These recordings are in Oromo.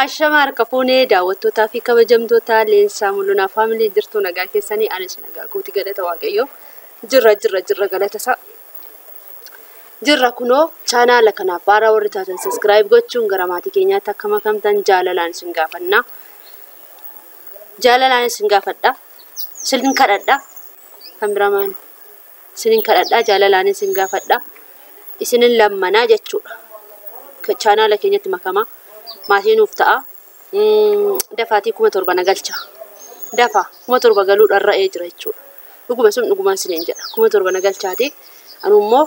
Ashama harka fuunee daawwattootaa fi kabajamtoota Leensaa Mul'unaa Faamilii, jirtu? Nagaa keessanii? Anis nagaa kooti, galata Waaqayyoo. Jirra, jirra, jirra, galata isaa. Jirra kunoo. Chaanaala kanaaf haaraa warri taatan subscribe gochuun gara maatii keenyaatti akka makamtan jaalalaan isin gaafanna. Jaalalaan isin gaafadha. Isin kadhadha. Kan biraa maali? Isinin kadhadha, jaalalaan isin gaafadha. Isinin lammanaa jechuudha. Chaanaala keenyatti makamaa. Maatii nuuf ta'a. Dafaatii 7,000 na galcha. Dafa 7,000 galuu dharra'ee jira jechuudha. Dhuguma sun dhugumaan isiniin jedha. 7,000 na galchaati. Anu immoo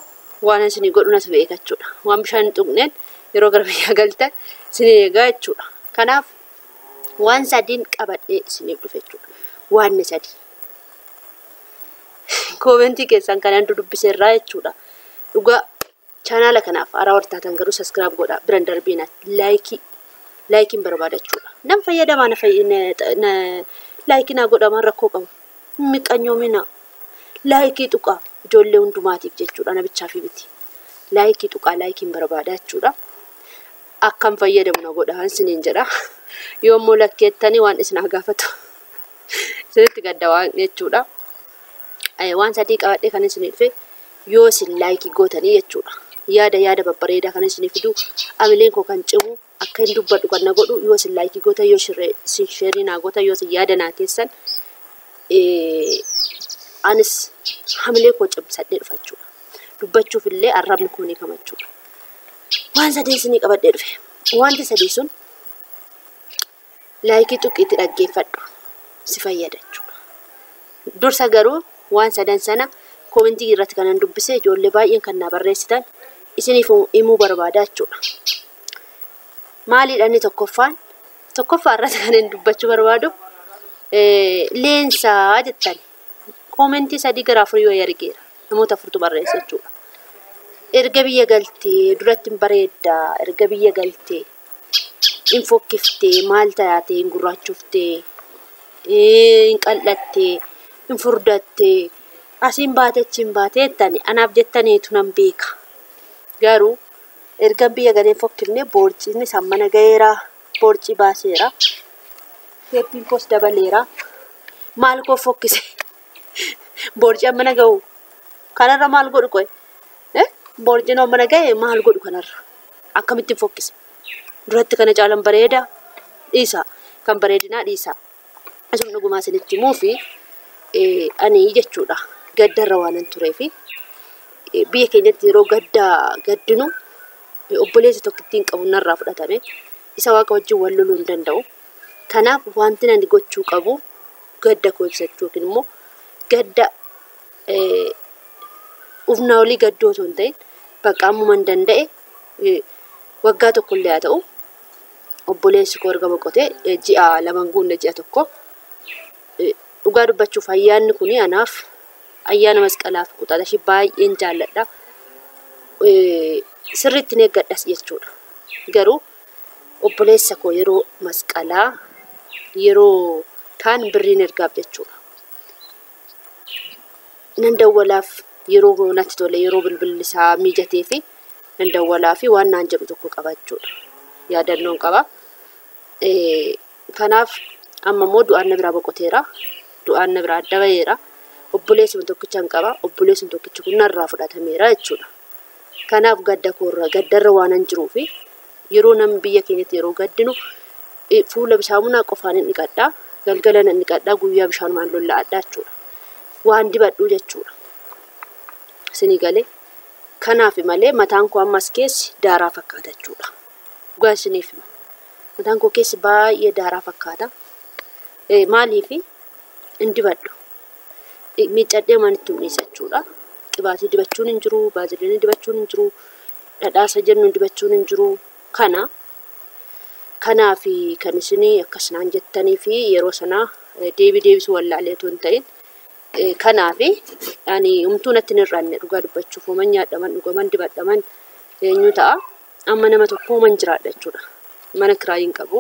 waan isinii godhu natu beeka jechuudha. Waan bishaan hin tuqneen yeroo gara biyyaa galtan isinii eegaa jechuudha. Kanaaf waan sadiin qabadhee isiniif dhufe jechuudha. Waan sadi. Koomentii keessan kanan dudubbiseerraa jechuudha. Dhugaa chaanaala kanaaf haaraa warri taatan garuu subscribe godhaa, biran darbiina, likeiin barbaada jechuudha. Nan fayyadamaa, na like naa godhamaan rakkoo qabu. Miqanyoomina. Like tuqaa, ijoollee hundumaatiif jechuudha, na bichaa fi miti. Like tuqaa, likeiin barbaada jechuudha. Akkam fayyadamu na godhaa isiniin jedha. Yoommoo lakkeettanii waan isin haa gaafatu. Isinitti gadda waan jechuudha. Waan sadii qabadhee kan isinii dhufe yoo isin like gootanii jechuudha. Yaada babbareedaa kan isinii fidu, amileen koo kan cimu, akka hin dubbadhu kan na godhu, yoo isin like gootan, yoo isin share naa gootan, yoo isin yaada naa keessan, anis hamilee koo cimsadhee dhufa jechuudha. Dubbachuuf illee arrabni koo ni kamachuudha. Waan sadii isinii qabadhee dhufe. Wanti sadii sun like tuqiitti dhaggeeffadhu, si fayyada jechuudha. Dursa garuu waan sadan sana koomentii irratti kanan dubbise, ijoollee baay'een kan naa barreessitan isiniif himuu barbaada jechuudha. Maaliidha inni tokkoffaan? Tokkoffaa irratti kan inni dubbachuu barbaadu, "Leensaa" jettani. Koomentii sadii gara afurii wayii argeera. Namoota afurtu barreesse jechuudha. "Erga biyya galtee duratti hin bareeddaa, erga biyya galtee hin fokkiftee, maal taatee, hin gurraachoftee, hin qal'attee, hin furdattee, asiin baate achiin baatee" jettani. Anaaf jettaniitu nan beeka. Garuu erga biyya galee hin fokkifne, boorciin isaan mana gaheera, boorcii baaseera. Sheeppiin koos dabaleera. Maal koo fokkise? Boorcii mana gahu. Kanarra maal godhu qoy? Boorciin mana gahe maal godhu kanarra? Akkamittiin fokkise? Duratti kana caalan bareeda, dhiisa. Kan bareedinaa dhiisa. Asuma dhugumaa isinitti himuu fi ani jechuudha, gaddarra waan hin tureefi biyya keenyatti yeroo gaddaa gaddinu obboleessi tokko ittiin qabu narraa fudhatame, isa Waaqa wajjin wal loluu hin danda'u. Kanaaf wanti ani gochuu qabu gadda koo ibsachuu yookiin immoo gadda humnaa olii gadduu otoo hin ta'in, bakka ammuman danda'e, waggaa tokko illee haa ta'u, obboleessi koo erga boqotee ji'a 2 guunne, ji'a 1. Dhugaa dubbachuuf ayyaanni kun anaaf ayyaana Masqalaa fi Quxaxashii baay'een jaalladha. Sirriitti ni eeggadhas jechuudha. Garuu obboleessa koo yeroo Masqalaa yeroo kaan birriin ergaaf jechuudha. Nan dawwalaaf yeroo natti tole, yeroo bilbilli isaa mijatee fi nan dawwalaa fi waan naan jedhu tokko qaba jechuudha. Yaadannoon qaba. Kanaaf amma immoo du'aan na biraa boqoteera. Du'aan na biraa adda baheera. Obboleessuma tokkichaan qaba. Obboleessuma tokkichi kun narraa fudhatameera jechuudha. Kanaaf gadda koorra gaddarra waan hin jiruufi yeroo namni biyya keenyatti yeroo gaddinu fuula saamunaa qofaan hin dhiqadhaa. Galgala nan dhiqadhaa, guyyaa bishaanumaan lolla'adhaa jechuudha. Waan dibadhu jechuudha. Isinii galee? Kanaaf malee mataan koo ammas keessi daaraa fakkaata jechuudha. Dhugaa isiniif hima. Mataan koo keessi baay'ee daaraa fakkaata. Maaliifi hin dibadhu. Miiccadhee manitti hin jechuudha. Qibaatii dibachuun hin jiru, baaziliinii dibachuun hin jiru, dhadhaasa jennu dibachuun hin jiru. Kana kanaaf kan isinii akkas naan jettanii fi yeroo sana deebii deebisuu wallaalee otoo hin ta'in, kanaaf ani humtuu natti hin hir'anne. Dhugaa dubbachuuf homan nyaadhaman, dhugaman, dibadhaman, eenyu ta'a. Amma nama tokko homan jiraadha jechuudha. Mana kiraayii hin qabu,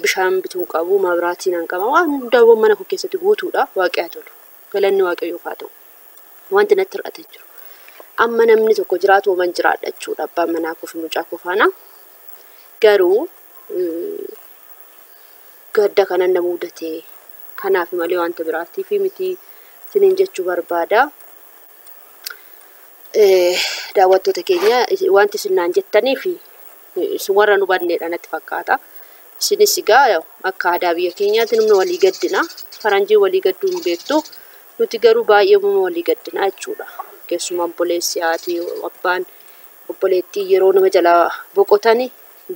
bishaan bituu hin qabu, mabiraatii nan qaba. Waan hundaawwan mana koo keessatti guutuudha. Waaqni haa tolu. Galanni Waaqayyoof haa ta'u. Wanti natti hir'ate hin jiru. Amma namni tokko jiraatu homan jiraadha jechuudha. Abbaan manaa koo fi mucaa koo faana. Garuu Gadda kanan na mudate. Kanaaf malee wanta biraatiif miti isiniin jechuu barbaada. Daawwattoota keenya, wanti isin naan jettanii fi isin warra nu hubanneedha natti fakkaata. Isinis egaa akka aadaa biyya keenyaatti namni walii gaddina. Faranjiin walii gadduu hin beektu. Nuti garuu baay'ee walii gaddina jechuudha. Keessumaa obboleessi, haati, abbaan, obboleettii yeroo nama jalaa boqotani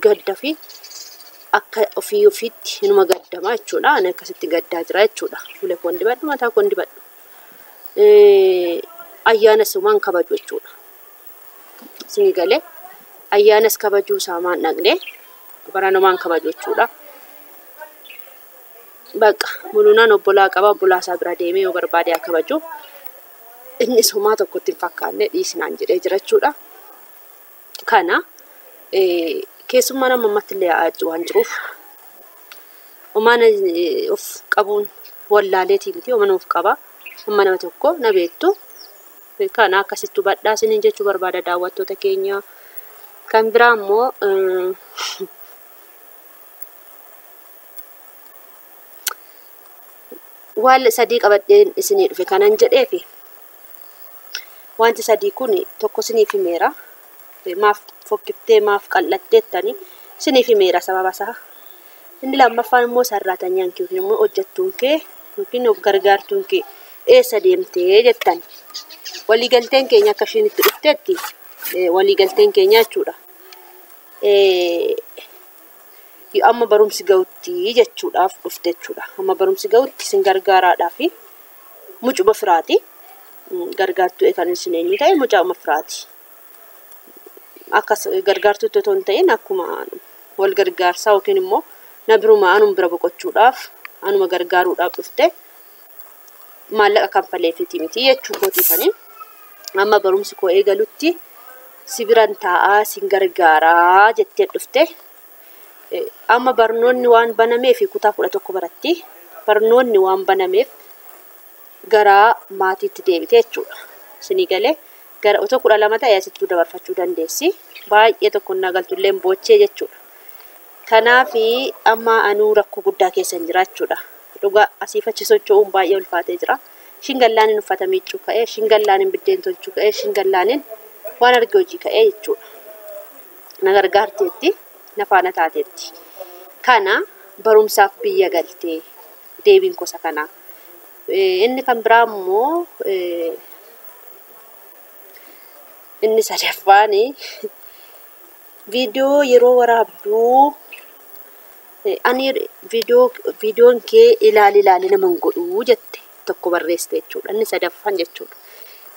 gadda fi akka ofii ofiitti inuma gaddama jechuudha. Ani akkasitti gaddaa jira jechuudha. Fuula koon dibadhu, mataa koon dibadhu. Ayyaanas waan kabaju jechuudha. Isinii galee ayyaanas kabajuu isaa maan dhaqne baranumaan kabaju jechuudha. Baqa mulunaan obbolaa qaba, obbolaa isaa bira deemee yoo barbaade haa kabaju. Innis homaa tokkotti hin fakkaanne dhiisnaan jedhee jira jechuudha. Kana keessummaan amma ammatti illee yaa'aa waan jiruuf homaan of qabuun wallaaleetii miti, homaan of qaba. Amma nama tokko na beektu. Kana akkasitti hubadhaa isiniin jechuu barbaada daawwattoota keenya. Kan biraa immoo waan sadii qabadheen isinii dhufe kanan jedheefi wanti sadii kun tokko isiniif himeera. Maaf fokkiftee maaf qal'atteettani isiniif himeera sababa isaa. Inni lammaffaan immoo sarraatanyaan kee yookiin immoo hojjettuun kee yookiin of gargaartuun kee eessa deemtee jettan. Waliigalteen keenya akka isheen itti dhufteetti waliigalteen keenya jechuudha. Amma barumsi ga'utti jechuudhaaf dhufte jechuudha. Amma barumsi ga'utti isin gargaaraadhaa fi mucuma firaati. Gargaartuu kan isin eenyu ta'e mucuma firaati. Akkas gargaartuu otoo hin ta'in akkuma wal gargaarsaa yookiin immoo na biruma anuma bira boqochuudhaaf anuma gargaaruudhaaf dhufte maallaqa kanfaleefiti miti jechuu kootiifanii. Amma barumsi koo eegalutti si biran taa'aa sin gargaaraa jettee dhufte. Amma barnoonni waan banameef kutaa 11 baratti. Barnoonni waan banameef gara maatiitti deebite jechuudha. Isinii galee gara otoo 12 ta'e asittuu dabarfachuu dandeessi. Baay'ee tokko na galtullee boochee jechuudha. Kanaafi amma anuu rakkoo guddaa keessa hin jira jechuudha. Dhugaa asiif achi socho'uun baay'ee ulfaatee jira. Shingallaaniin uffata miiccuu ka'ee, shingallaaniin biddeen tolchuu ka'ee, shingallaaniin waan arge hojii ka'ee jechuudha. Na gargaarteetti, na faana taateetti. Kana barumsaaf biyya galtee deebiin gosa kanaa. Inni kan biraa immoo inni sadaffaan viidiyoo yeroo waraabduu ani viidiyoon kee ilaali ilaali nama hin godhuu jette tokko barreessite jechuudha. Inni sadaffaan jechuudha.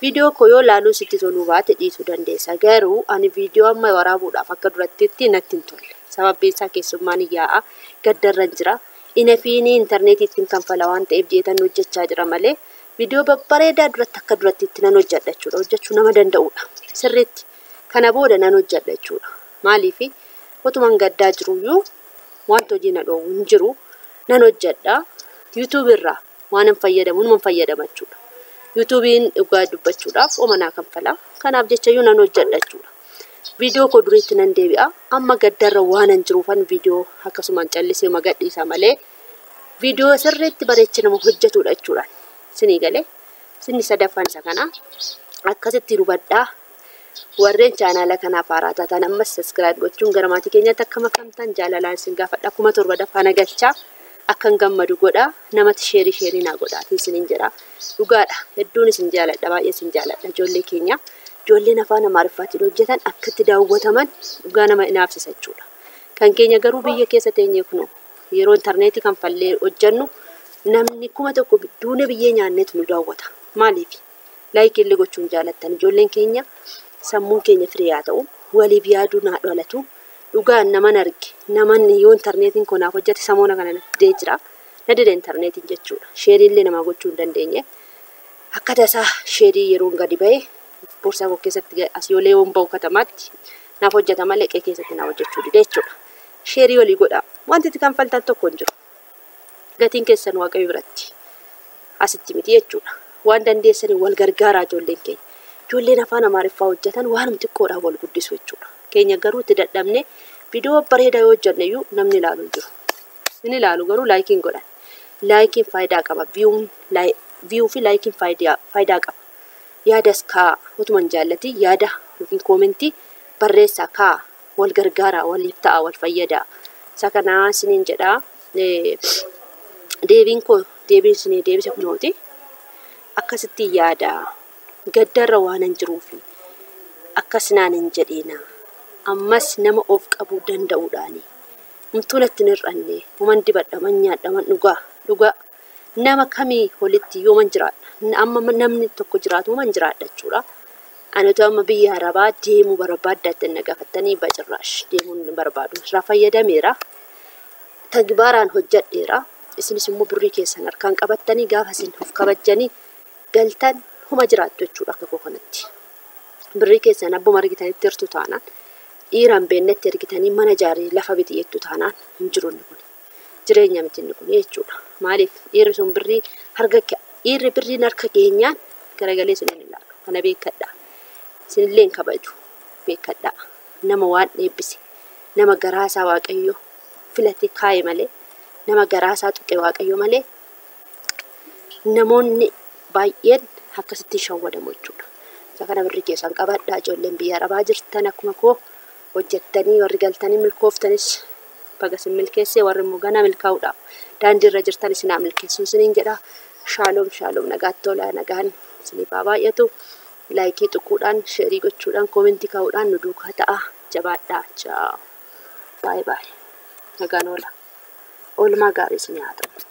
Viidiyoo koo yoo ilaaluu sitti toluu baate dhiisuu dandeessa. Garuu ani viidiyoo amma waraabuudhaaf akka durattitti natti hin tolle. Sababbiin isaa keessummaan yaa'a gaddarra jira. Inafiin intarneetii ittiin kanfala waan ta'eef jeetan hojjechaa jira malee viidiyoo babbareedaa duratti akka durattitti nan hojjedha jechuudha. Hojjechuu nama danda'udha. Sirriitti kana booda nan hojjedha jechuudha. Maaliif otumaan gaddaa jiruyyuu wanta hojii na dhoowwu hin jiru nan hojjedha. Yuutuubii irraa waan hin fayyadamu numa fayyadama jechuudha. Yuutuubiin dhugaa dubbachuudhaaf omanaa kanfala. Kanaaf jechayyuu nan hojjedha jechuudha. Viidiyoo koo duriitti nan deebi'a. Amma gaddarra waan hin jiruufan viidiyoo akkasumaan callisee magadhiisa malee viidiyoo sirriitti bareecha nama hojjetudha jechuudha. Isinii galee isinni sadaffaan isa kana akkasitti hubadhaa. Warreen chaanaala kanaaf haaraa taatan ammas sabiskiraayib gochuun gara maatii keenyaatti akka makamtan jaalalaan isin gaafadha. 7,000 daffaa galchaa akkan gammadu godhaa. Namatti sheerii sheerii naa godhaatiin isiniin jedha. Dhugaadha. Hedduun isin jaaladha. Baay'ee isin jaaladha. Ijoollee keenya. Ijoolleen afaan Amaariffaatiin hojjetan akkatti daawwataman dhugaa nama inaafsisa jechuudha. Kan keenya garuu biyya keessa teenyee kunoo yeroo intarneetii kanfallee hojjennu namni 1000 duuna biyyee nyaanneetu nu daawwata. Maaliif? Laayikii illee gochuun jaalattan. Ijoolleen keenya sammuun keenya firii haa ta'u, waliif yaaduu naa dhalatu. Dhugaan naman arge, naman yoo intarneetiin konaaf hojjete samoona kana na didee jira. Na dide intarneetiin jechuudha. Sheerii illee namaa gochuu hin dandeenye. Akka tasaa sheerii yeroon gadi ba'e boorsaa koo keessatti as yoo leewoon ba'u katamaatti naaf hojjeta malee qe'ee keessatti naaf hojjechuu dide jechuudha. Sheerii walii godhaa. Wanti itti kanfaltan tokko hin jiru. Gatiin keessan Waaqayyo biratti asitti miti jechuudha. Waan dandeessanii wal gargaaraa ijoolleen keenya. Ijoolleen afaan Amaariffaa hojjetan waanuma xiqqoodhaan wal guddisu jechuudha. Keenya garuu itti dadhabne viidiyoo bareedaa yoo hojjenne iyyuu namni ilaalu hin jiru. Inni ilaalu garuu like hin godhan. Likeiin faayidaa qaba. View fi likeiin faayidaa qaba. Yaadas kaa'a. Utuma hin jaallatin yaada yookiin comment barreessaa kaa'a. Wal gargaaraa, waliif ta'a, wal fayyadaa. Isa kanaa isiniin jedhaa. Deebiin koo deebiin isinii deebise kunooti. Akkasitti yaada. Gaddarra waan hin jiruufi akkas naan hin jedhiina. Ammas nama of qabuu danda'uudhaani. Humtuu natti hin hir'anne. Human dibadha, human nyaadha, human dhugaa. Dhugaa. Nama kamii olitti yooman jiraadha. Amma namni tokko jiraatu human jiraadha jechuudha. Ani otoo amma biyya Arabaa deemuu barbaadda na gaafattanii bacirraash deemuu hin barbaadu. Irraa fayyadameera. Tagbaaraan hojjedheera. Isinis immoo birrii keessan harkaan qabattanii gaafa isin of kabajjanii galtan huma jiraattu jechuudha akka koo kanatti. Birrii keessan abbuma argitanitti hirtu taanaan dhiiraan beennetti ergitanii mana jaarii lafa biti jettu taanaan hin jiru inni kun. Jireenya miti inni kun jechuudha. Maaliif dhiirri sun birrii harka dhiirri birriin harka keenyaan garagalee isin hin ilaalu. Kana beekadhaa. Isinillee hin kabaju. Beekadhaa. Nama waan eebbise. Nama garaasaa Waaqayyo filate kaa'e malee nama garaasaa tuqe Waaqayyo malee namoonni baay'een akkasitti shawwadamu jechuudha. Isa kana birrii keessan qabadhaa. Ijoolleen biyya Arabaa jirtan akkuma koo hojjettanii warri galtanii milkooftanis baga isin milkeessee warri immoo ganaa milkaa'uudhaaf daandii irra jirtan isinaa milkeessuun isiniin jedha. Shaaloom shaaloom, nagaatti tolaa, nagaan isiniif haa baay'atu. Like tuquudhaan, share gochuudhaan, comment kaa'uudhaan nu duukaa ta'a. Jabaadhaa. Ciao. Baay'ee baay'ee. Nagaan oola. Oolmaa gaarii isinii haa ta'u.